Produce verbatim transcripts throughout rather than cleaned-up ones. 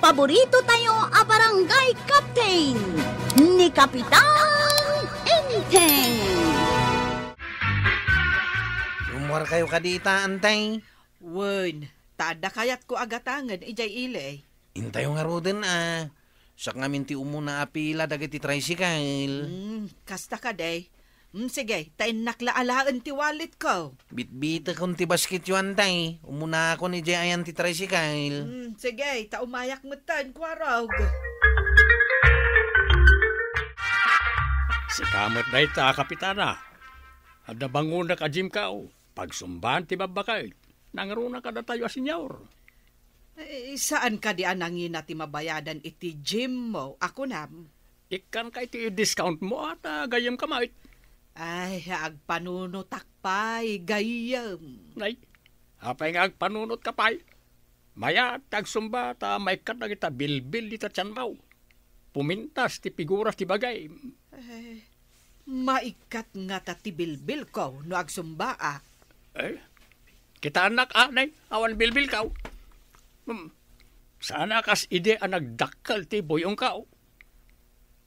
Paborito tayo a barangay captain, ni Kapitan Enteng. Rumuarkayo kadi ita, Antay? Wen, ta adda kayatko a gatangen idiay ili. Intayo ngaruden a. Siak ngamin ti umuna a pila dagiti tricycle. Hmm, kasta kadi. Hmm, sige, ta innak la alaen ti walletko. Bitbitekon ti basketyo, Antay. Umunakon idiay ayan ti tricycle. Hmm, sige, ta umayak metten, kuarog. Sika met dayta, Kapitana. Adda bangonek a gymko. Pagsumbaan ti babbaket. Nangruna kadatayo a senior. Eh, saan kadi a nangina ti mabayadan iti gymmo a kunam? Ikkanka iti discountmo a ta gayyemka met. Ay, agpanunotak pay, gayyem. Nay, apay nga agpanunotka pay? Mayat ti agsumba ta maikkat dagita bilbil dita tianmo. Pumintas ti pigura ti bagim. Eh, maikkat ngata ti bilbilko no agsumbaak. Eh, kitaennak a, nay, awan bilbilko. Hmm, saan a kas idi a nagdakkel ti buy-ongko.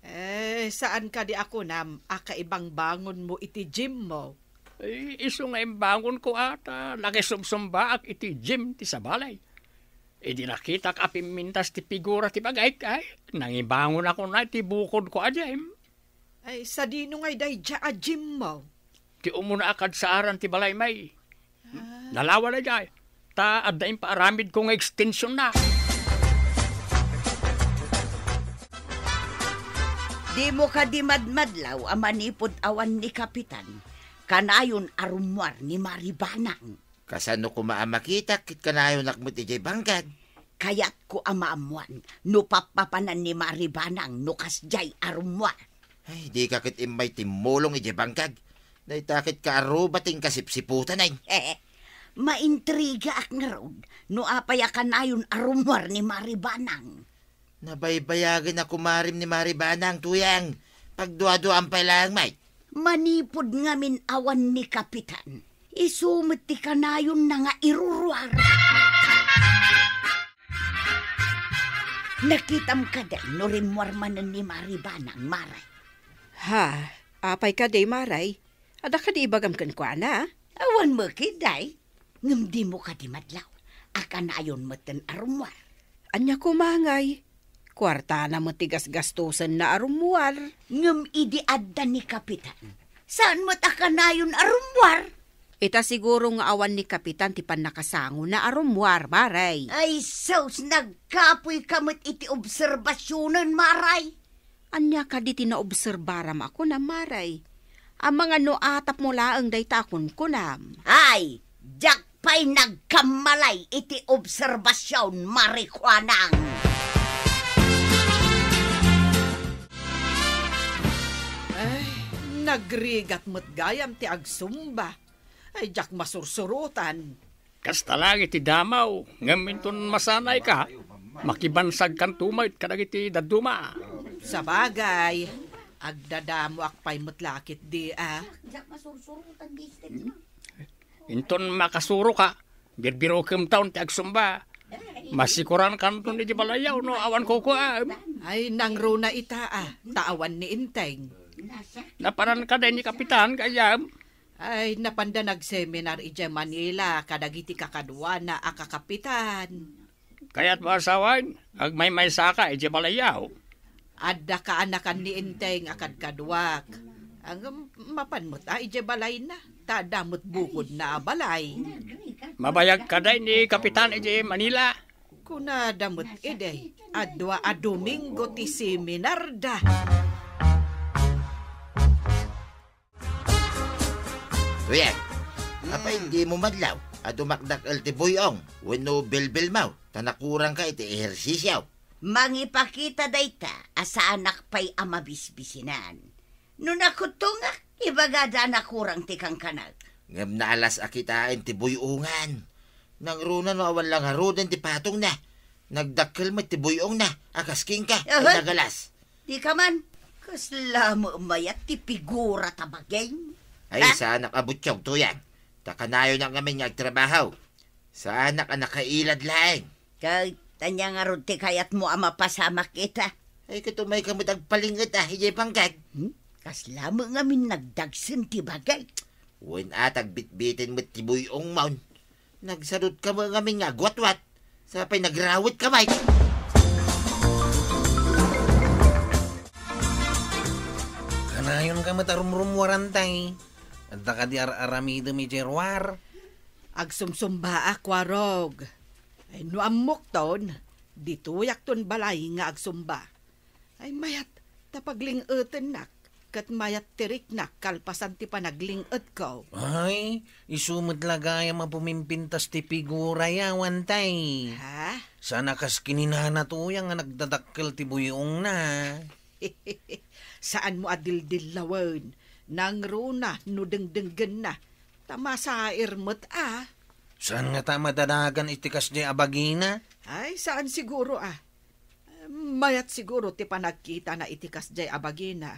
Eh, saan kadi a kunam a kaibangbangonmo iti gymmo? Eh, isu nga imbangonko a ta nakisumsumbaak iti gym ti sabali. Idi nakitak a pimmintas ti figura ti bagik, ay, nangibangonakon iti bukodko a gym. Ay, sadino ngay daydiay a gymmo? Ti umuna a kadsaaran ti balay, may. Ah. Nalawa daydiay. Ta adda impaaramidko nga extensionna. Dimo kadi madmadlaw a manipud awan ni Kapitan, kanayon a rummuar ni Mari Banang. Kasano koma a makitak ket kanayonak met idiay bangkag? Kayatko a maammoan no pappapanan ni Mari Banang no kasdiay a rummuar. Ay, dika ket immay timmulong idiay bangkag. Dayta ket kaaruba ti inkasipsiputan, ay. Maintrigaak ngarud no apay a kanayon a rummuar ni Mari Banang. Nabaybayagen a kumarim ni Mari Banang, Tuyang. Pagduaduam pay laeng met. Manipud ngamin awan ni Kapitan, isu met ti kanayonna nga iruruar. Nakitam kadi no rimmuar manen ni Mari Banang, Maray? Ha, apay kadi, Maray? Adda kadi ibagam kenkuana? Awan met ketdi. Ngem dimo kadi madlaw a kanayon metten a rummuar. Ania koma ngay? Kuartana met ti gasgastosenna a rummuar. Ngem idi adda ni Kapitan, saan met a kanayon a rummuar? Ita siguro nga awan ni Kapitan ti pannakasangona a rummuar, Maray. Ay sus, nagkapuyka met iti obserbasionen, Maray. Ania kadi ti naobserbaram a kunam, Maray? Amangan no atapmo laeng dayta a kunkunam. Ay, diak pay nagkammalay iti obserbasion, Mari Kuanang. Ay, nagrigat met gayam ti agsumba. Ay, diak masursurotan. Kasta laeng iti damaw, ngem inton masanayka, makibansagkanto met kadagiti dadduma. Sabagay, agdadamoak pay met la ketdi a. Inton makasuroka, birbirokemton ti agsumba. Masikorankanton iti balayaw no awan kukuam. Ay, nangruna ita a, ta awan ni Enteng. Napanan kadi ni Kapitan, gayyem? Ay, napanda nagseminar idiay Manila kadagiti kakaduana a kakapitan. Kayatmo a sawen, agmaymaysaka idiay balayaw? Adda kaanakan ni Enteng a kadkaduak. Ngem mapan met a idiay balayna, ta adda met bukodna a balay. Mabayag kadi ni Kapitan idiay Manila? Kunada met idi, a dua a Domingo ti seminarda. Kuya, hmm, apay dimo madlaw a dumakdakkel ti buy-ong wenno bilbilmo ta nakurangka iti ehersisio? Mangipakita dayta a saanak pay a mabisbisinan. No nakutongak, ibagada a nakurang ti kankanak. Ngem naalas a kitaen ti buy-ongan. Nangruna no awan la ngaruden ti patongna. Nagdakkel met ti buy-ongna a kas kenka, ay, ahal, nagalas. Dika man, kasla met mayat ti figura ta bagim. Ay, ha? Saanak a butiog, Tuyang. Ta kanayonak ngamin nga agtrabaho. Saanak a nakailad laeng. Kay, Ania ngarud ti kayatmo a mapasamak ita? Ay, ket umayka met agpaling-et a, idiay panggag. Hmm? Kasla met ngamin nagdagsen ti bagik. Wen a, tagbitbiten met ti buy-ongmon. Nagsadutka met ngamin nga agwatwat. Sapay nagrawetka met. Kanayonka met a rumrummuarantay. Adda kadi ar-aramidem idiay ruar? Agsumsumbaak, Warog. Ay, no ammokton, ditoyakton balay nga agsumba. Ay, mayat ta pagling-etennak, ket mayat ti riknak kalpasan ti panagling-etko. Ay, isu met la gayam a pumimpintas ti figura, awan tay. Ha? Saan a kas ken ni Nana Tuyang nga nagdadakkel ti buy-ongna. Saanmo a dildillawen, nangruna no dengdenggenna, ta masair met a. Saan ngata a madanagan iti kasdiay a bagina? Ay, saan siguro a. Mayat siguro ti panagkitana iti kasdiay a bagina.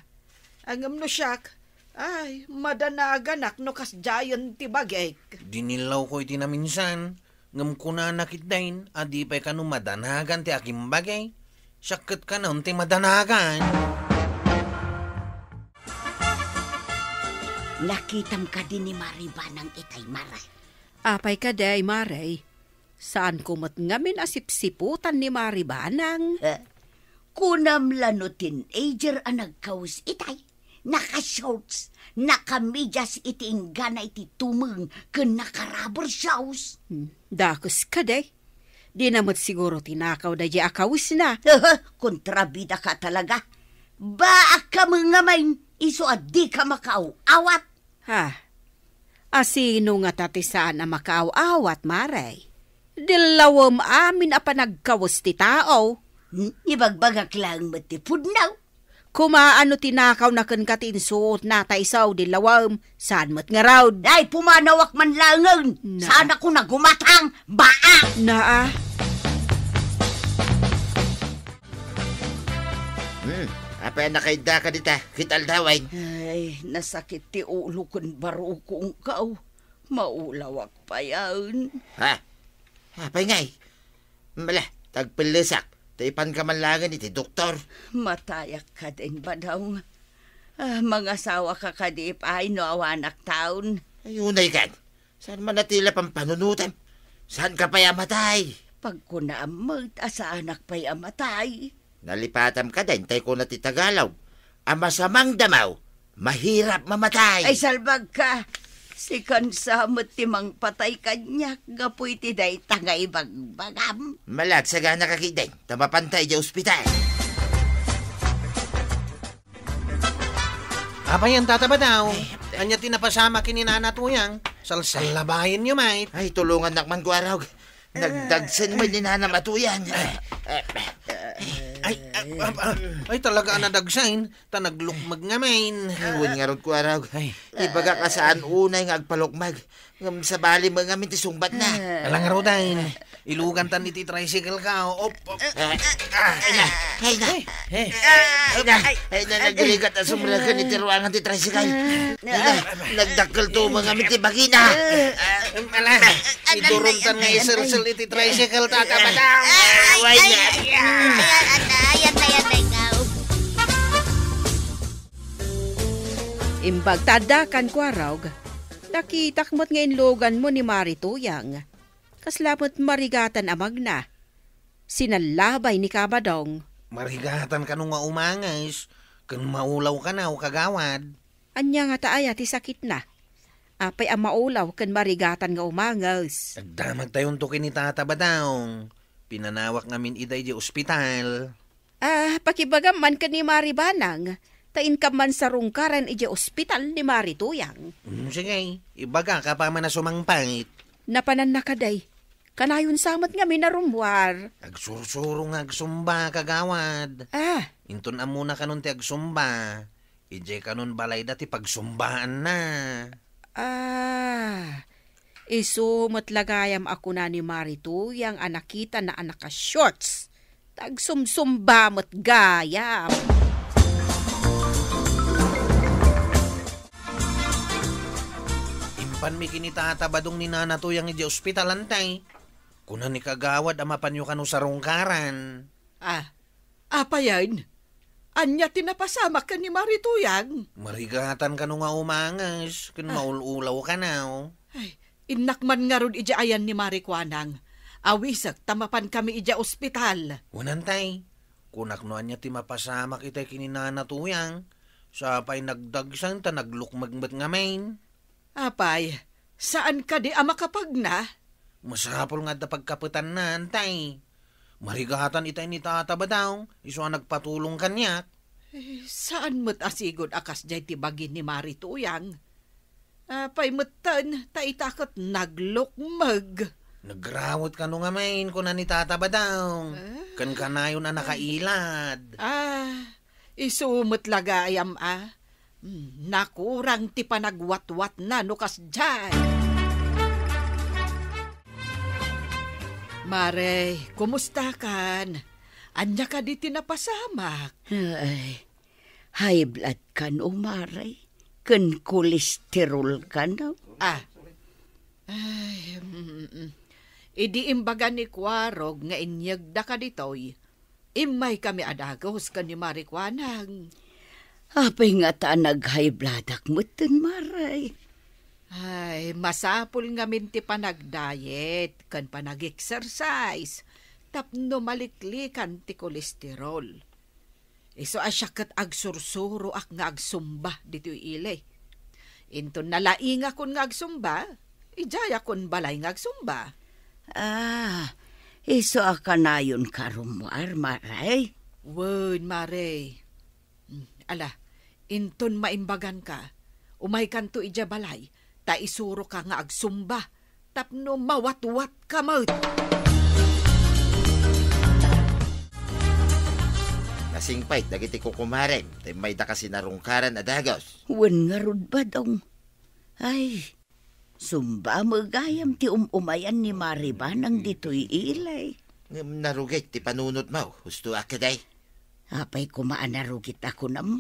Ngem no siak, ay, madanaganak no kasdiayen ti bagik. Dinillawko iti naminsan, ngem kunana ketdin a di pay kano madanagan ti akimbagi. Siak ket kanon ti madanagan. Nakitam kadi ni Mari Banang itay, Mare? Apay kadi, Mare? Saanko met ngamin a sipsiputan ni Mari Banang. Eh, kunam la no teenager a nagkawes itay? Naka-shorts, naka-medias iti inggana iti tumeng ken naka-rubber shoes. Hmm, dakes kadi. Dina met siguro tinakaw daydiay a kawesna. Aha, kontrabida ka talaga. Baak ka met ngamin, isu a dika makaaw-awat. Ha? A sino ngata ti saan a makaaw-awat, Mare? Dillawem amin a panagkawes ti tao. Hmm? Ibagbagak laeng met ti pudno. Koma no tinakawna kenka ti insuotna ta isu, dillawem, saan met ngarud. Ay, pumanawak man laengen. Na. Saan a kuna gumatang, baa? Naa. Hmm, apay a nakaidda ka dita, ket aldawen? Ay, nasakit ti ulo ken barukongko. Maulawak payen. Ha? Apay ngay? Mala, tagpellesak, ta ipanka man laengen iti doktor. Matayak kadin, Badong. Ah, mangasawaka kadi pay no awanak taon. Ay, unay ken. Saan man a ti la pampanunotem? Saanka pay a matay? Pagkunaam met a saanak pay a matay. Nalipatam kadin tay kuna ti Tagalog a masamang damaw, mahirap mamatay. Ay, salbagka! Sikan sa met ti mangpatay kaniak gapu iti dayta nga ibagbagam. Mala, agsagana ka ketdin, ta mapanta idiay ospital. Apay, Tata Badong? Ay, ania ti napasamak ken ni Nana Tuyang? Salsallabayenyo met. Ay, tulongannak man, Kuarog. Nagdagsen met ni Nanam a Tuyang. Ay, ah, ah, ah, ay, talaga a nadagsen. Ta naglukmeg ngamin. Ay, wen ngarud, Kuarog. Ay. Ibagak a saan unay nga agpalukmeg. Ngem sabali met ngamin ti sungbatna. Ala ngaruden. Ilugantan iti tricycle ka. Op, op. Ah, ay na, ay na. Eh, eh. Ay na, ay na, nagligat a sumreken iti ruangan ti tricycle. Ay na, nagdakkel tumeng amin ti bagina. Ala, idurumtan nga iselsil iti tricycle, Tata Badong. Ay, ay, ay, ay, ay, ay, ay, ay, ay, ay, ay. Imbag ta addakan, Kuarog, nakitak met nga inluganmo ni Mari Tuyang. Kasla met marigatan a magna. Sinallabay ni Kabadong. Marigatan kano nga umanges, ken maulaw kano, kagawad. Ania ngata aya ti sakitna? Apay a maulaw ken marigatan nga umanges? Agdamagtayonto ken ni Tata Badong. Pinanawak ngamin ida idiay ospital. Ah, pakibagam man ken ni Mari Banang, ta inkam man sarungkaran idiay ospital ni Mari Tuyang. Mm, sige, ibagak apaman a sumangpet. Napananna kadi. Kanayon sa met ngamin a rummuar. Agsursuro nga agsumba, kagawad. Ah. Inton ammona kanon ti agsumba, idiay kanon balayda ti pagsumbaanna. Ah, isu met la gayam a kuna ni Mari Tuyang a nakitana a naka-shorts. Ta agsumsumba met gayam. Impanmi ken ni Tata Badong ni Nana Tuyang idiay ospital, Antay. Kuna ni kagawad a mapanyo kano sarungkaran. Ah, apayen? Ania ti napasamak ken ni Mari Tuyang? Marigatan kano nga umanges, ken Ah. maul-ulaw kano. Ay, innak man ngarud idiay ayan ni Mari Kuanang. Awisek ta mapankami idiay ospital. Wen, tay, kunak no ania ti mapasamak itay ken ni Nana Tuyang. Sapay nagdagsen ta naglukmeg met ngamin. Apay, saan kadi a makapagna? Masapul nga adda pagkapetanna, tay. Marigatan itay ni Tata Badong, isu a nagpatulong kaniak. Eh, saan met a sigud a kasdiay ti bagi ni Mari Tuyang? Apay metten, ta ita ket naglukmeg. Nagrawet kano ngamin, kuna ni Tata Badong. Ah. Ken kanayon a nakailad. Ah, isu met la gayam a. Hmm, nakurang ti panagwatwatna no kasdiay. Mare, kumusta kan? Ania kadi ti napasamak? Ay, high blood kan, o Mare, ken kolesterol kan. Ah. Ay, mm, mm. Idi imbaga ni Kuarog nga inyegda kaditoy, immaykami a dagus ken ni Mari Kuanang. Apay ngata a nag-high bloodak metten, Mare? Ay, masapul ngamin ti panagdiet ken panag-exercise tapno maliklikan ti kolesterol. Isu a siak ket agsursuroak nga agsumba ditoy ili. Inton nalaingakon nga agsumba, idiayakon balay nga agsumba. Ah, isu a kanayonka a rummuar, Mare? Wen, Mare. Hmm, ala, inton maimbaganka, umaykanto idiay balay, ta isuroka nga agsumba tapno mawatwatka met. Nasingpet dagiti kukumarem, ta immayda kasi narungkaran a dagus. Wen ngarud, Badong. Ay, sumba met gayam ti um-umayan ni Mari Banang ditoy ili. Ngem narugit ti panunotmo, husto a kadi? Apay koma a narugit a kunam?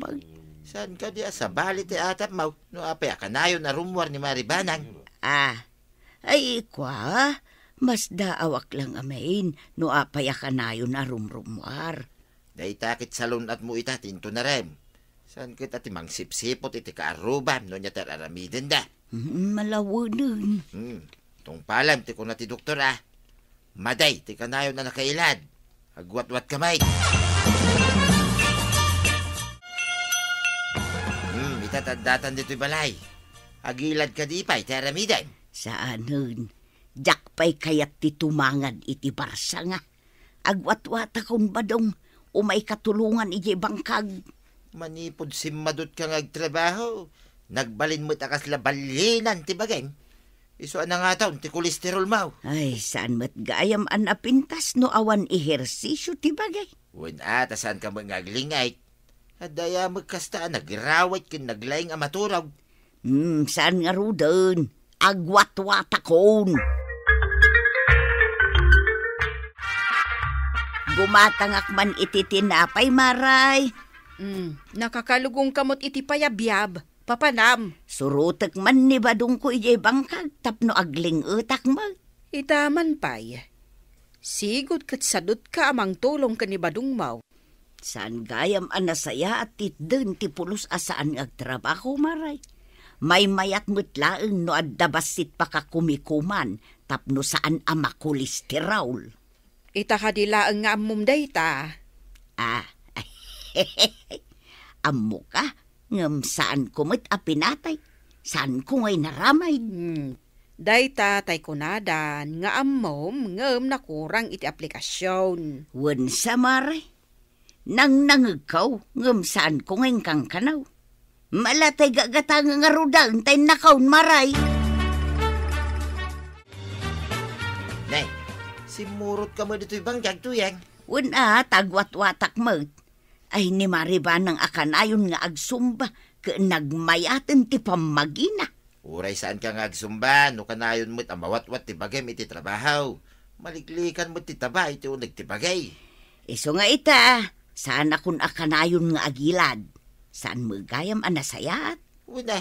Saan kadi a sabali ti atapmo no apay a kanayon a rummuar ni Mari Banang? Ah, ay, kua, masdaawak lang amin no apay a kanayon a rumrummuar. Dayta ket salun-atmo ita ti intunarem. Saan ket a ti mangsipsiput iti kaarrubam no ania ti ar-aramidenda. Mm, malawenen. Hmm. Tungpalem ti kuna ti doktor, a. Madi ti kanayon a nakailad. Agwatwatka met. Hmm, ita ti addatan ditoy balay. Agilad kadi pay ti aramidem? Saanen. Diak pay kayat ti tumangad iti barsa nga. Agwatwatakon, Badong, umayka tulongan idiay bangkag. Manipud simmadutka nga agtrabaho, nagbalin met a kasla ballinan ti bagim. Isu a nangaton ti kolesterolmo. Ay, saan met gayam a napintas no awan ehersisio ti bagi. Wen a, ta saanka met nga agling-it. Adda aya met kasta a nagrawet ken naglaing a maturog. Hmm, saan ngaruden? Agwatwatakon. Gumatangak man iti tinapay, Maray. Hmm, nakakalugongka met iti payabyab. Papanam. Surotek man ni Badongko idiay bangkag tapno agling-etak met. Ita man pay. Sigud ket sadutka a mangtulong ken ni Badongmo. Saan gayam a nasayaat ti itden ti pulos a saan nga agtrabaho, Maray. Maymayat met laeng no adda bassit pakakumikuman tapno saan a makolesterol. Ita kadi laeng nga ammom dayta? Ah, ammoka, ngem saanko met a pinatay. Saanko nga inaramid. Hmm. Dayta tay kunadan nga ammom ngem nakurang iti aplikasion. Wen sa, Maray. Nangnangegko, ngem saanko nga inkankanaw. Mala tay gagatang nga rudan tay nakaon, Maray. Ne, simmurotka met ditoy bangkag, Tuyang. Wen a, ta agwatwatak met. Ay, ni Maribanang a kanayon nga agsumba ken nagmayaten ti pammagina. Uray saanka nga agsumba, no kanayon met a mawatwat ti bagim iti trabaho. Maliklikan met ti taba iti uneg ti bagi. Isu nga ita, saanakon a kanayon nga agilad. Saan met gayam a nasayaat? Wen a,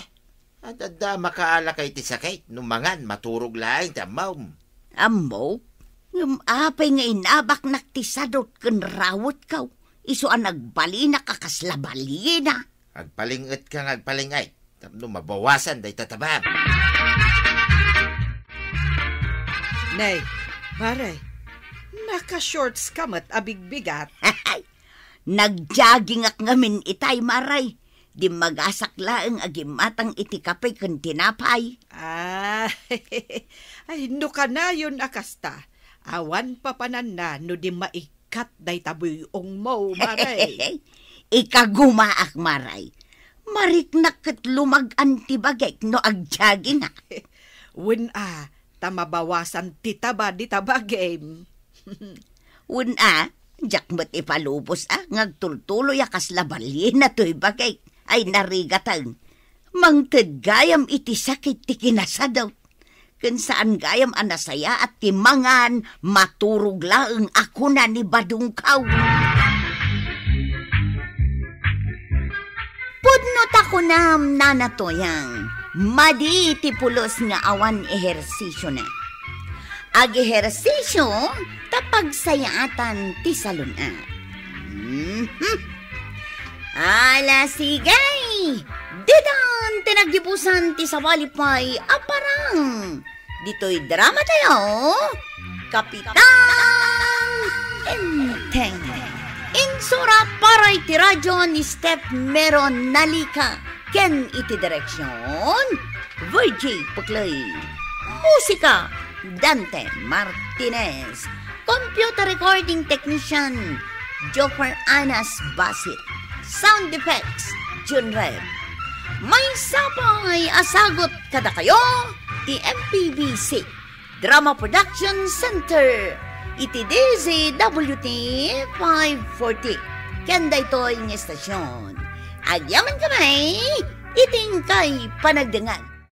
adda a makaalaka iti sakit, no mangan, maturog laeng ti ammom. Ammok? Ngem apay nga inabaknak ti sadot ken rawetko, isu a nagbalinak a kasla baliena? Agpaling-etka nga agpaling-ay, tapno mabawasan dayta tabam. Nay, Mare, naka-shorts ka met a bigbigat. Nagjoggingak ngamin itay, Mare. Dimmagasak laeng a gimmatang iti kape ken tinapay. Ah, ay, no kanayon a kasta, awan papananna no di maikkat dayta buy-ongmo, Mare. Ikagumaak, Mare. Mariknak ket lumag-an ti bagik no agjoggingak. Wen a, ta mabawasan ti taba dita bagim. Wen a, diak met ipalubos a nga agtultuloy a kasla baliena toy bagik. Ay, narigateng. Mangted gayam iti sakit ti kinasadot. Ken saan gayam a nasayaat ti mangan, maturog laeng a kuna ni badongko. Pudno ta kunam, Nana Toyang, madi ti pulos nga awan ehersisiona. Agehersisio ta pagsayaatan ti salun-at. Mhm. Ala, sige! Ditan ti naggibusan ti sabali pay a parang. Ditoy drama tayo, Kapitan Enteng. Insura para iti radyo ni Steph Meron Nalica ken iti direksyon, Virgie Puclay. Musika, Dante Martinez. Computer recording technician, Joffer Anas Basit. Sound effects, Jun Red. Maysa pay a sagut kadakayo ti M P B C Drama Production Center iti D Z W T five forty. Ken daytoy nga estasyon, agyaman kami iti inkay panagdengngeg.